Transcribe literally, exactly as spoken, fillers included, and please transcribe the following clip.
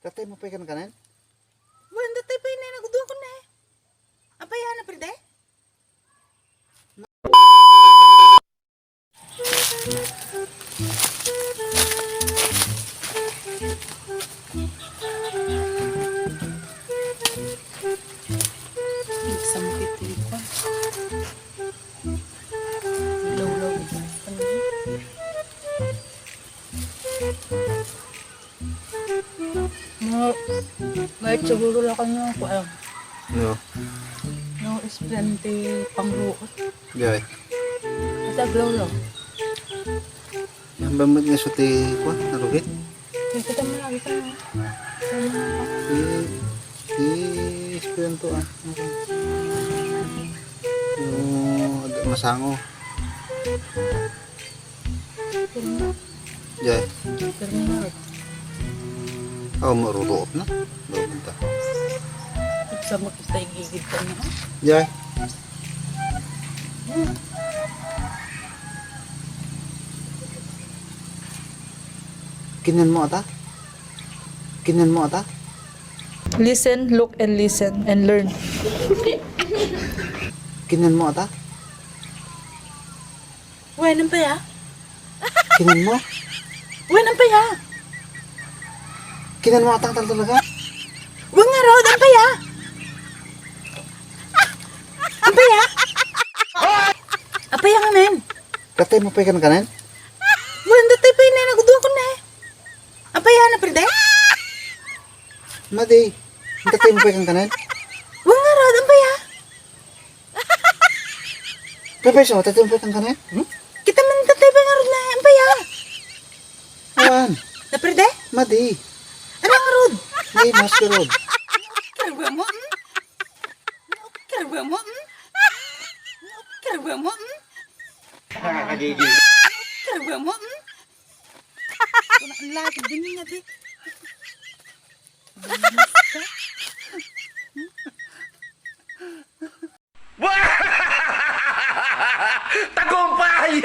Tatay mo pay kankanen? Wen, tatay pay ne, nagudua ko ne. Apay a, naprede? Nagsangkit ko. Lawlaw ito. No, may siguro lang kanya ko, ah. No. No, estudyante pangruot. Jay. At aglawlaw. Yan ba mo nga suti ko, narugit? Kita mo lang, kita mo. Di, di, estudyante, ah. No, masango. Jay. Oh, maruruot na. Maruruot na. Sa makita igigid ka na. Jay. Kinan mo ata? Kinan mo ata? Listen, look, and listen, and learn. Kinan mo ata? Wen, ampay a? Kinan mo? Wen, ampay a? Kinan mo atang talaga? Wen ngarud, ampay a? Ampay a? Apay a ngamin? Tatay mo pay kankanen? Wen, tatay pay ne, nagudua ko ne. Apay a, naprede? Madi, tatay mo pay kankanen? Wen ngarud, ampay a? Pepe, so, tatay mo pay kankanen? Hmm? Kita man tatay pay ngarud ne, ampay a? Awan. Naprede? Madi. Ano ngarud? Ni mas ngarud. Karwa mo, hmm? Karwa mo, hmm? Karwa mo, hmm? Nakakagigil. Karwa mo, hmm? Ang laki din niya, di. Tagumpay!